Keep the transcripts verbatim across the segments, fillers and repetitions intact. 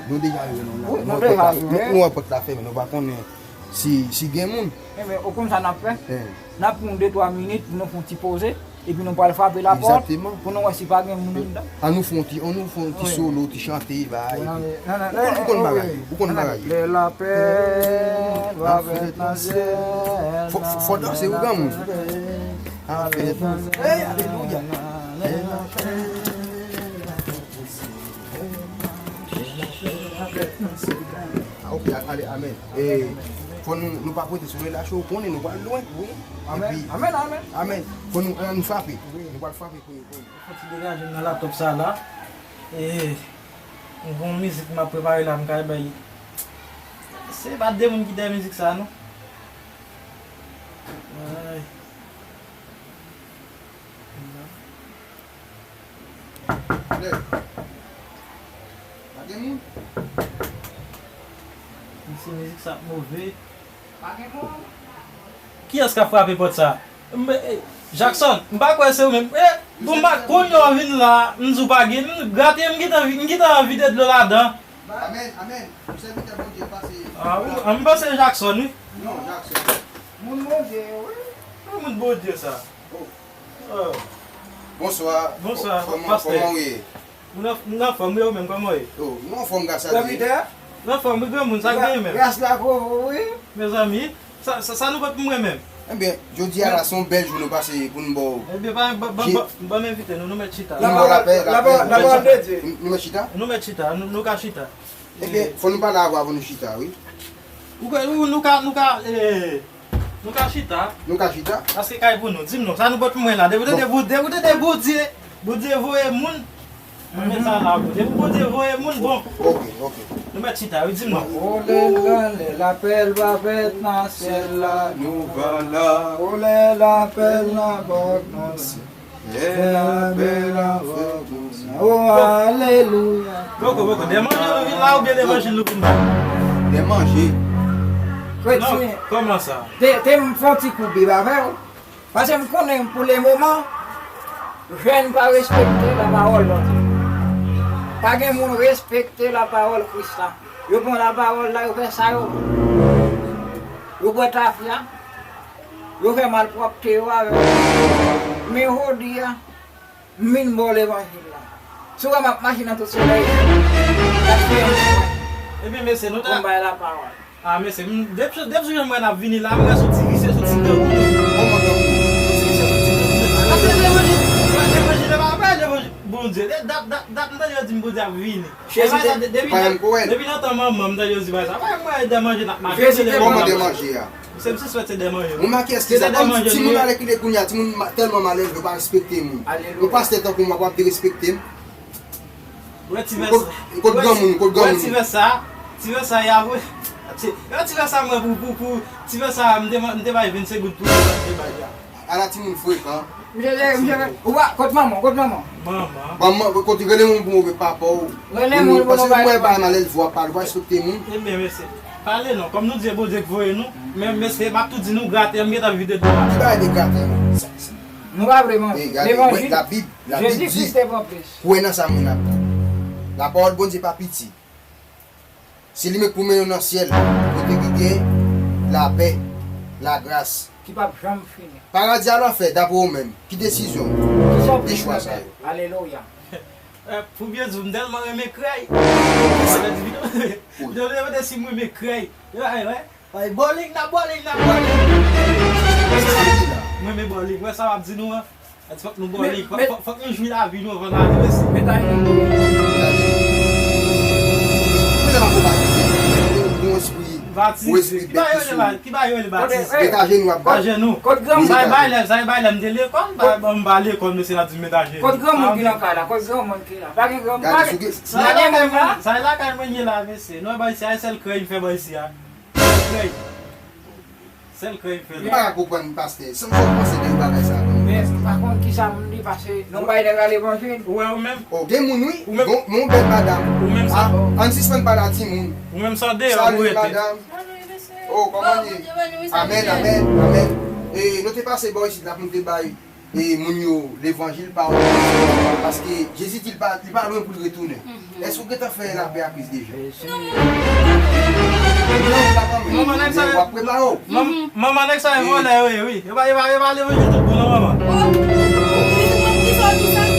Nou deja rive, nou la. Wi, nou deja rive. Nou wè pòt la fèmen, nou pa konnen si, si gen moun. Enben, ou konn sa n ap fè? N ap pran de twa minit pou nou fè yon ti poze, epi nou pral frape lapòt pou nou wè si pa gen moun anndan. An nou fè yon ti, an nou fè yon ti solo, ti chante, bay. Ou konn, ou konn bagay, ou konn bagay. Lè lapè va fèt nan syèl. Fò, fò, fò danse, wi, granmoun. Hey, alelouya. Lè lapè. Ah, ok, ale, amèn. E, fò nou, nou pa prete sou relasyon, ou konnen nou pral lwen. Wi. Amèn, amèn, amèn. Amèn. Fò nou, an nou frape. Wi. Nou pral frape pou nou, pou nou. Fò ti degaje m nan laptop sa la. E, m gon mizik m ap prepare la, m ka bay. Se pa de moun ki dèyè mizik sa, non. Ay. Lè. Pa gen moun? Mesye, mizik sa ap move. Pa gen moun? Kiyès k ap frape pòt sa? M, eh, Jackson, m pa kwè se ou menm. Eh, bon, m pa konn lè w vin la, m di w pa gen, m grate, m gentan, m gentan vide dlo ladan. Amèn, amèn. Sèvitè Bondye pase. Ah, ou, m panse Jackson, wi. Non, Jackson. Moun Bondye, wi. Moun Bondye sa. Oh. Oh. Bonswa. Bonswa, pastè. Kòman, kòman w ye? Mwen nan, mwen nan fòm, wi, ou menm, kòman w ye? Oh, nou anfòm gras a Dye. Nan fòm, wi, granmoun, sa k genyen menm? Gras la kouvri w, wi. Mezanmi, sa, sa, sa nou pot pou mwen menm? Ebyen, jodi a la, se yon bèl jou nou pase pou nou ba w. Ebyen, ba, ba, ba, ba, ban m envite nou, nou mèt chita. Nou mèt chita. Nou, nou mèt chita, nou, nou ka chita. Ebyen, fò nou pale avè w avan nou chita, wi. Ou ka, ou, nou ka, nou ka, eh, nou ka chita. Nou ka chita? Paske kay pou nou. Di m non, sa nou pot pou mwen la. Depi w te, depi w te, depi w te, depi Bondye, Bondye voye moun. Mwen sa la pou. Depi Bondye voye moun, bon. Ok, ok. Nou mèt chita, wi, di m non. O lè la, lè lapèl va fèt nan syèl la, nou va la. O lè lapèl nan bòk nan syèl. Bèl, bèl avèk Bondye. Oh, alelouya. Poko, poko. De manje nou vin la oubyen levanjil nou vin bay? De manje. Kretyen. Non, kòman sa? Te, te m fè yon ti kout Bib avè w. Paske m konnen pou le moman, jèn pa respekte lapawòl Bondye. Pa gen moun respekte lapawòl Kris la. Yo pran lapawòl la, yo fè sa yo vle. Yo bwè tafya. Yo fè malpwòpte yo avè l. Men jodi a, m vin ba w levanjil la. Si w wè m ap mache nan tout solèy, m ap fè yon... Ebyen, mesye, nou ta... Pou m bay lapawòl. Ah, mesye, m, depi, depi jou m wè n ap vini la, m wè sou ti visye, sou ti grangou. Kòman grangou? Sou ti visye, sou ti grangou. Paske levanjil, levanjil, levanjil, levanjil Bondye. Dat, dat, dat, m tande yo di m Bondye ap vini. Jezi te... Depi, depi nan tan manman m tande yo di bagay sa. Mwen, mwen, de manje n ap mache. Jezi te... Kòman de manje a? Se m siswèt se de manje. Mwen make eskiz la. Kòm timoun ale kile kounye a, timoun tèlman malelve, yo pa respekte moun. Alelouya. Yon pastè tankou mwen, w ap derespekte m. Wè ti vès. Kot granmoun, kot granmoun? Wè ti vès sa. Ti vès sa, y a vre. Ti, wè ti vès sa, mwen, pou, pou, pou, ti vès sa, m te, m te bay vennsenk goud pou li, m te bay a. Ala timoun frekan. Misye, misye, ou pa, kot manman, kot manman? Manman. Manman, kot, rele moun pou move papa w. Rele moun pou nou bay. Paske mwen pa malelve, w ap pale, w pa respekte moun. Ebyen, mesye, pale non. Kòm nou di se Bondye ki voye nou, men mesye, m ap tou di nou grate, m gentan vide dlo a. Ki bagay de grate? Nou pa vle manje. Levanjil. Labib, Labib di, kwè nan sa mwen ap di. Lapawòl Bondye pa piti. Se li menm k pou mennen w nan syèl, kote ki gen lapè, lagras. Ki p ap janm fini. Paradi a lanfè, dapre ou menm, ki desizyon w? Ki chwa sa yo? Alelouya. Eh, pou byen di w, m tèlman renmen krèy. Yo te mande si m renmen krèy. Yo, ay, wè. Ay, bowling, n a bowling, n a bowling. Mwen renmen bowling. Wè sa m ap di nou an. Fòk nou bòle, fòk, fòk nou jwi lavi nou anvan n ale, mesye. Metaje. Mwen la pa batize. Yon espri, yon espri bèt ki sou. Ki bagay yo rele batize? Metaje nou ap bat. Metaje nou. Sa e bay lè, sa e bay lè m te lekòl, m pa lekòl, mesye la di m metaje nou. Kot granmoun ki nan kay la? Kot granmoun ki la? Pa gen granmoun. Sa e lakay mwen, sa e lakay mwen ye la, mesye. Nou wè bò isi a, e sèl krèy m fè bò isi a. Sèl krèy. Sèl krèy m fè. M pa ka konprann, pastè. Sa w panse de bagay sa a? Men m pa konn kisa moun li pase. Non bay nèg la levanjil. Ou wè ou menm? Oh, gen moun wi. Ou menm. Bon, men yon bèl madanm. Ou menm sa. Ah, ann sispann pale a timoun. Ou menm sa deyò ou rete. Salut, madame. Oh, kòman ye? Amèn, amèn, amèn. E nou te pase bò isit la pou nou te bay e moun yo levanjil, pawòl Bondye. Paske Jezi di li pa, li pa lwen pou l retounen. Èske w gentan fè lapè ak Kris deja? Non, m pa konn. Non, w pa konn, men w ap prepare w. Manman, nèg sa yo vòlè yo ye, wi. Yo pa, yo pa, yo pa levanjil tout bon, non, manman.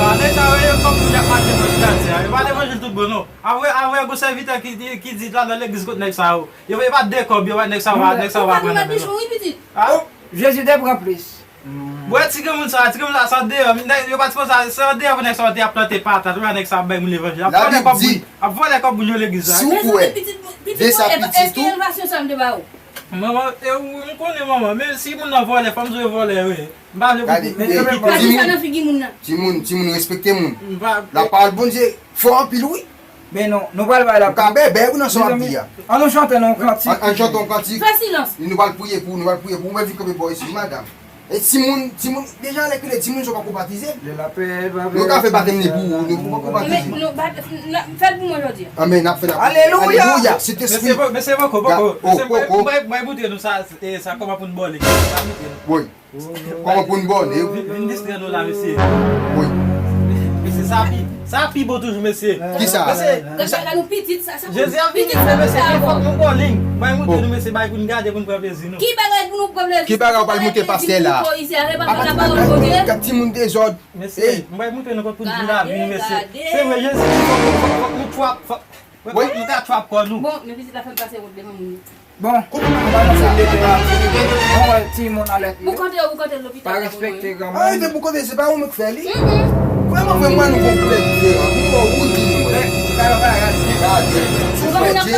Ah, nèg sa yo ye kòm pou y ap mache nan sitati a. Yo pa levanjil tout bon, non. Avwe, avwe, gon sèvitè ki, ki, ki di la nan legliz kot nèg sa yo. Yo, yo pa de kòb, yo pa nèg sa yo, nèg sa yo pa pran nan men yo. Ah? Jezi te pran plis. Bwè ti granmoun sa, ti granmoun sa, se andeyò, yo pa t sipoze, se andeyò pou nèg sa yo te ap plante patat, ou wè nèg sa ap bay moun levanjil, ap vòlè kòb moun, ap vòlè kòb moun yo legliz la. Si w kwè de sa pitit ou. Manman, e, ou, m konnen manman, men si moun nan vòlè, fò m di w e vòlè yo ye. M pa vle pou, pou, pou, pou, timoun, timoun, timoun, respekte moun. Lapawòl Bondye fò anpil, wi. Men non, nou pral bay la. Ou ka bèbè wi nan sa w ap di a. An nou chante non kantik. An, an chante yon kantik. Fè silans. Nou pral priye pou, nou pral priye pou. Ou mèt vin kanpe bò isit, madanm. E timoun, timoun, deja lè ke le timoun sa w pako batize. Nou ka fè batèm li pou ou, nou poko batize. Fè l pou mwen jodi a. Amèn, n ap fè l. Alelouya. Alelouya, Sentespri. Mesye, poko, poko. Mwen, mwen moutre nou sa, e, sa kòman pou n bòle. Sa moutre nou. Wi. Kòman pou n bòne? Vin, vin distrè nou la, mesye. Wi. Mesye, sa pi, sa pi bon toujou, mesye. Kisa? Mesye, gade nou pitit, sa, sa. Jezi ap vini, mesye, fòk nou bòle. Bay moutre nou, mesye, bay pou n gade, pou n pran plezi nou. Ki bagay pou nou pran plezi? Ki bagay w pral moutre pastè la? Kat timoun dezòd. Mesye, m bay moutre nou kot pou n vin la vin, mesye. Se vre, Jezi di fòk, fòk, fòk nou trap, fòk, fòk nou ka trap kò nou. Bon, men pitit la fè m pase wont devan moun yo. Bon, kote w pa anba nan sal de pè a? Bon, wè, timoun alèt li. Boukante yo, boukante lopital la pou mwen. Pa respekte granmoun. Ah, e te boukante, se pa ou menm k fè li? Vrèman, vrèman, nou gon koulè diferan. Nou wè wouj, nou wè. Gade, sou fè dje.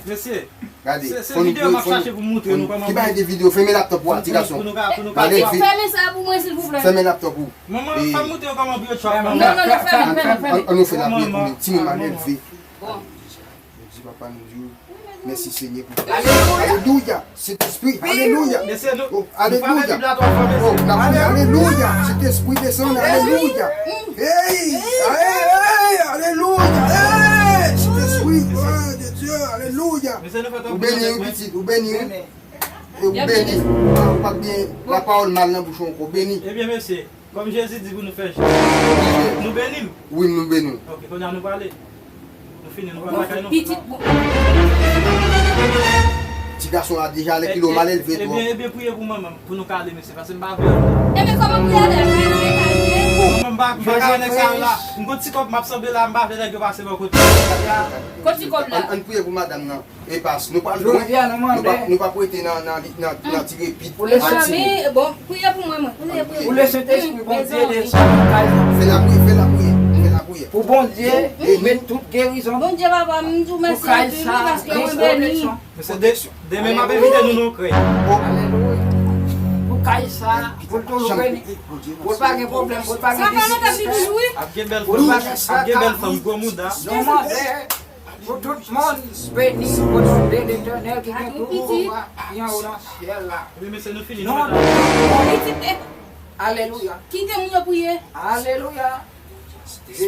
Mesye, gade, se, se videyo m ap chache pou m moutre nou kòman. Ki bagay de videyo? Fèmen laptòp ou a, ti gason. Pitit, fèmen sa pou mwen, silvouplè. Fèmen laptòp ou. Manman, fè m moutre yo kòman pou yo trap manman. Non, non, non, fèmen, fèmen, fèmen. An nou fè lapriyè pou li. Timoun mal elve. Bon. Nou di, Papa, nou di w mèsi, Senyè, pou... Alelouya! Alelouya! Sentespri, alelouya! Mesye, nou, oh, nou frape alelouya! Bib la twa fwa, mesye. Oh, n ap priye, alelouya! Sentespri, desann, alelouya! Hey! Hey! Alelouya! Hey! Sentespri, glwa de Dye, alelouya! Mesye, nou fè twòp... Ou beni, wi, pitit, ou beni, wi. E ou beni. Ou pa, ou pa gen lapawòl mal nan bouch ou ankò, ou beni. Ebyen, mesye, kòm Jezi di pou nou fè jès, nou beni l. Wi, nou beni l. Ok, kounye a nou prale. Nou fini, nou pral lakay nou. Pitit bon. Ti gason a deja lè kilo mal elve twòp. Ebyen, ebyen, priye pou manman m, pou nou ka ale, mesye, paske m pa vle ale. Ebyen, kòman pou y ale? Manman m pa, m pa ka wè nèg sa yo la. M gon ti kòb m ap sanble la, m pa vle nèg yo pase bò kote. Kot ti kòb la? Ann, ann priye pou madanm nan. Epas, nou pral lwen, nou pa, nou pa pou rete nan, nan, nan, nan ti repit. Mezanmi, bon, priye pou mwen, mwen. Priye, priye. Pou le Sentespri Bondye desann nan kay nou. Fè lapriyè, fè lapriyè, fè lapriyè. Pou Bondye met tout gerizon. Bondye papa, m di w mèsi anpil wi, paske mwen beni. Mesye, de-, demen m ap envite nou nan yon krèy. Alelouya. Pou kay sa, pou l toujou beni. Pou l pa gen pwoblèm, pou l pa gen difikilte. Ap gen bèl fanm, ap gen bèl fanm, gwo mouda. Nou mande pou tout moun beni o non de Letènèl ki gen tout pouvwa, ki anwo nan syèl la. Wi, mesye, nou fini. Non, non. Alelouya. Kite moun yo priye. Alelouya. Jezi.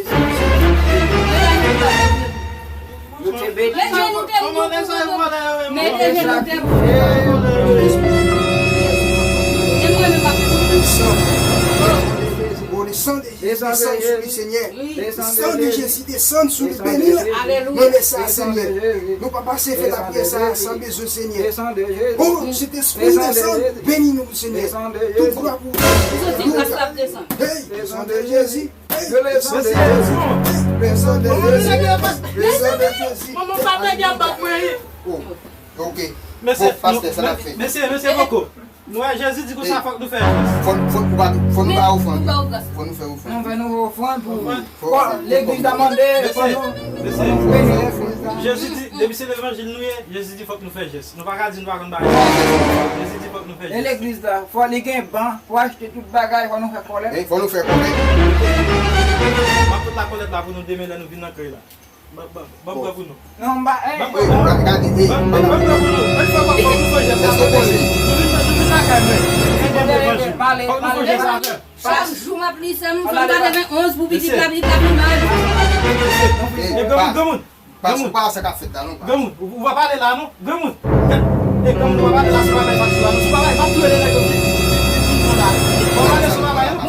Yo te beni. Mete je nou te pou. Mete je nou te pou. E mwen menm ap... Oh, le sang de Jésus, descend sur lui, Seigneur. Le sang de Jésus, descend sur lui, beni l. Nan le sang, Senyè. Nou pa pase fè lapriyè sa san bezwen, Senyè. Oh, Sentespri, desann, beni nou, Senyè. Tout glwa pou ou. Hey, le sang de Jésus. Hey, le sang de Jésus. Le sang de Jésus. Le sang de Jésus. Manman, pa nèg ap bat mwen. Oh, ok. Bon, pastè, sa n ap fè. Mesye, mesye, poko. Nou wè Jezi di konsa fòk nou fè jès. Fò, fò, fò nou ba ofrann. Fò nou fè ofrann. Nou fè nou ofrann pou, pou legliz la mande, fò nou beni legliz la. Jezi di, depi se levanjil nou ye, Jezi di fòk nou fè jès. Nou pa ka di nou pa konn bagay. Jezi di fòk nou fè jès. E legliz la, fò li gen ban pou achte tout bagay, fò nou fè kòlèt. Fò nou fè kòlèt. M ap pot lakòlèt la pou nou demen lè nou vin nan krèy la. Ban, ban, ban m pran pou nou. Non, m pa, eh. Ban m pran pou nou. Ban m pran pou nou. Èske w konnen? Chak jou m ap li sè m, m fè m katrevenn onz pou pitit la, pitit la pi mal. Granmoun, granmoun. Granmoun, pa sa k ap fèt la non, pa. Granmoun, ou, ou pa pale la non. Granmoun. E granmoun, ou pa pale la sou bagay sa, sou bagay. Sou bagay, m ap touye nèg yo vit, vit, vit, vit, vit, la. Ou pa pale sou bagay non.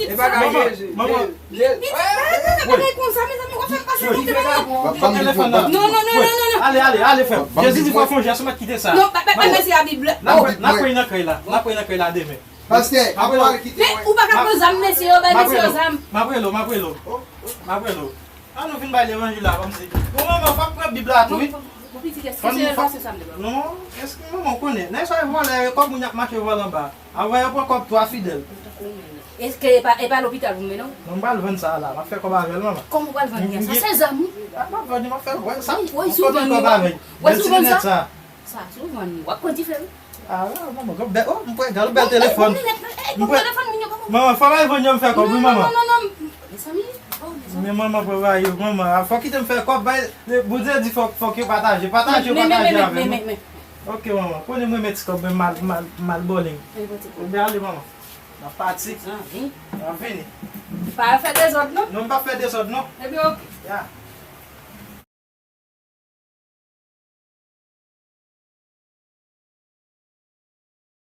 E bagay Jezi. Manman, manman. Jezi. Piti, pa, pa, pa, pa, konsa, mezanmi, w ap fè m pase nan telefòn. Ban m telefòn nan. Non, non, non, non, non, non. Ale, ale, ale, frè m. Jezi di fò fè yon jès, ou mèt kite sa. Non, pa, pa, pa, mèsi a Bib la. N ap pran nan krèy la. N ap pran nan krèy la demen. Pastè, apre w al kite mwen. Men, ou pa ka pran zam, mesye yo, bay mesye yo zam. M ap rele w, m ap rele w. M ap rele w. An nou vin bay levanjil la kòmsi. Bon, manman, fòk pran Bib la tou, wi. Bon, pitit, èske se relasyon sa m te ba w? Non, èske manman konnen? Nèg sa yo vòlè, yo kòb moun y ap mache vòlè anba. Avan yo pran kòb twa fidèl. Èske e pa, e pa lopital pou m mennen w? Non, m pral vann sa a la. M ap fè kòb avè l, manman. Kòman w pral vann li a? Sa se zam, wi. A, m ap vann li, m ap fè, wè, sa m konte kòb avè l. Wè si w vann sa. Sa, si w vann li, w ap pran dife, wi. Ah, manman, gwo bèl, oh, m pran gwo bèl telefòn. Bon, bon, bon, telefòn, minyon, bon, bon. Manman, fò bay vann yo m fè kòb, wi, manman. Non, non, non, non, mezanmi, oh, mezanmi. Men manman, pran bay yo, manman. Ah, fò kite m fè kòb, bay, Bondye di fòk, fòk yo pataje. Pataje, pataje avè m. Men, men, men, men, men, men. Ok, manman, konnen mwen met ti kòb, men mal, mal, mal bòling. Men, bon, ti kòb. Ebyen, ale, manman. N ap pati. Zanmi. N ap vini. Pa fè dezòd, non? Non, m pa fè dezòd, non. Ebyen, ok. Ya.